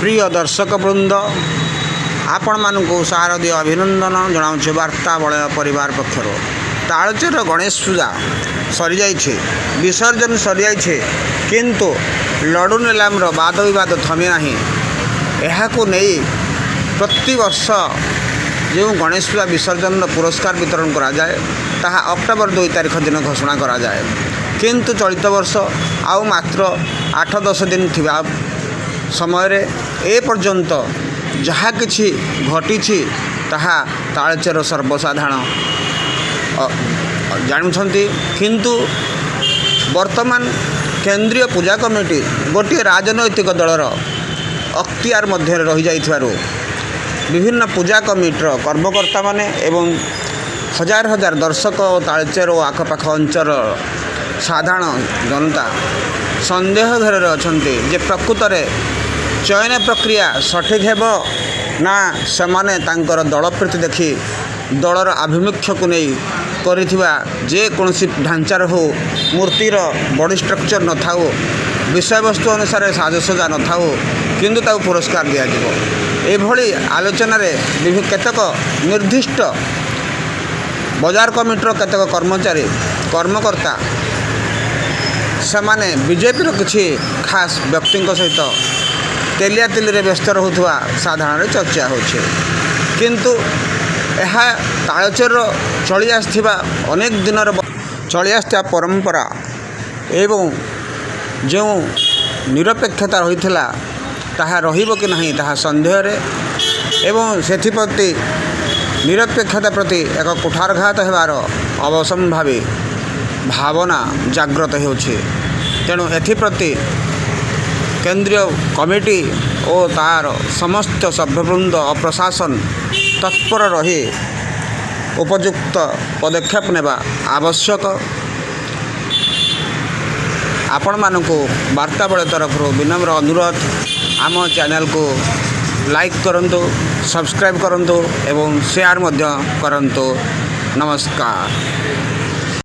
ପ୍ରିୟ ଦର୍ଶକ ବୃନ୍ଦ, ଆପଣମାନଙ୍କୁ ଶାରଦୀୟ ଅଭିନନ୍ଦନ ଜଣାଉଛି ବାର୍ତ୍ତା ବଳୟ ପରିବାର ପକ୍ଷରୁ। ତାଳଚେର ଗଣେଶ ପୂଜା ସରିଯାଇଛି, ବିସର୍ଜନ ସରିଯାଇଛି, କିନ୍ତୁ ଲଡ଼ୁ ନିଲାମର ବାଦ ବିବାଦ ଥମି ନାହିଁ। ଏହାକୁ ନେଇ ପ୍ରତିବର୍ଷ ଯେଉଁ ଗଣେଶ ପୂଜା ବିସର୍ଜନର ପୁରସ୍କାର ବିତରଣ କରାଯାଏ, ତାହା ଅକ୍ଟୋବର 2 ତାରିଖ ଦିନ ଘୋଷଣା କରାଯାଏ। କିନ୍ତୁ ଚଳିତ ବର୍ଷ ଆଉ ମାତ୍ର 8-10 ଦିନ ଥିବା ସମୟରେ ଏ ପର୍ଯ୍ୟନ୍ତ ଯାହା କିଛି ଘଟିଛି, ତାହା ତାଳଚେର ସର୍ବସାଧାରଣ ଜାଣୁଛନ୍ତି। କିନ୍ତୁ ବର୍ତ୍ତମାନ କେନ୍ଦ୍ରୀୟ ପୂଜା କମିଟି ଗୋଟିଏ ରାଜନୈତିକ ଦଳର ଅକ୍ତିଆର ମଧ୍ୟରେ ରହିଯାଇଥିବାରୁ ବିଭିନ୍ନ ପୂଜା କମିଟିର କର୍ମକର୍ତ୍ତାମାନେ ଏବଂ ହଜାର ହଜାର ଦର୍ଶକ ଓ ତାଳଚେର ଓ ଆଖପାଖ ଅଞ୍ଚଳର ସାଧାରଣ ଜନତା ସନ୍ଦେହ ଘେରରେ ଅଛନ୍ତି ଯେ ପ୍ରକୃତରେ ଚୟନ ପ୍ରକ୍ରିୟା ସଠିକ୍ ହେବ ନା ସେମାନେ ତାଙ୍କର ଦଳପ୍ରୀତି ଦେଖି ଦଳର ଆଭିମୁଖ୍ୟକୁ ନେଇ କରିଥିବା ଯେକୌଣସି ଢାଞ୍ଚାର ହେଉ, ମୂର୍ତ୍ତିର ବଡ଼ି ଷ୍ଟ୍ରକ୍ଚର୍ ନଥାଉ, ବିଷୟବସ୍ତୁ ଅନୁସାରେ ସାଜସଜା ନଥାଉ, କିନ୍ତୁ ତାକୁ ପୁରସ୍କାର ଦିଆଯିବ। ଏଭଳି ଆଲୋଚନାରେ କେତେକ ନିର୍ଦ୍ଦିଷ୍ଟ ବଜାର କମିଟିର କେତେକ କର୍ମଚାରୀ, କର୍ମକର୍ତ୍ତା, ସେମାନେ ବିଜେପିର କିଛି ଖାସ୍ ବ୍ୟକ୍ତିଙ୍କ ସହିତ ତେଲିଆ ତେଲିରେ ବ୍ୟସ୍ତ ରହୁଥିବା ସାଧାରଣରେ ଚର୍ଚ୍ଚା ହେଉଛି। କିନ୍ତୁ ଏହା ତାଳଚେରର ଚଳି ଆସିଥିବା, ଅନେକ ଦିନର ଚଳି ଆସିଥିବା ପରମ୍ପରା ଏବଂ ଯେଉଁ ନିରପେକ୍ଷତା ରହିଥିଲା, ତାହା ରହିବ କି ନାହିଁ ତାହା ସନ୍ଦେହରେ ଏବଂ ସେଥିପ୍ରତି ନିରପେକ୍ଷତା ପ୍ରତି ଏକ କୁଠାରଘାତ ହେବାର ଅବସମ୍ଭାବୀ ଭାବନା ଜାଗ୍ରତ ହେଉଛି। ତେଣୁ ଏଥିପ୍ରତି କେନ୍ଦ୍ରୀୟ କମିଟି ଓ ତା'ର ସମସ୍ତ ସଭ୍ୟବୃନ୍ଦ ଓ ପ୍ରଶାସନ ତତ୍ପର ରହି ଉପଯୁକ୍ତ ପଦକ୍ଷେପ ନେବା ଆବଶ୍ୟକ। ଆପଣମାନଙ୍କୁ ବାର୍ତ୍ତାବଳୀ ତରଫରୁ ବିନମ୍ର ଅନୁରୋଧ, ଆମ ଚ୍ୟାନେଲକୁ ଲାଇକ୍ କରନ୍ତୁ, ସବସ୍କ୍ରାଇବ୍ କରନ୍ତୁ ଏବଂ ସେୟାର ମଧ୍ୟ କରନ୍ତୁ। ନମସ୍କାର।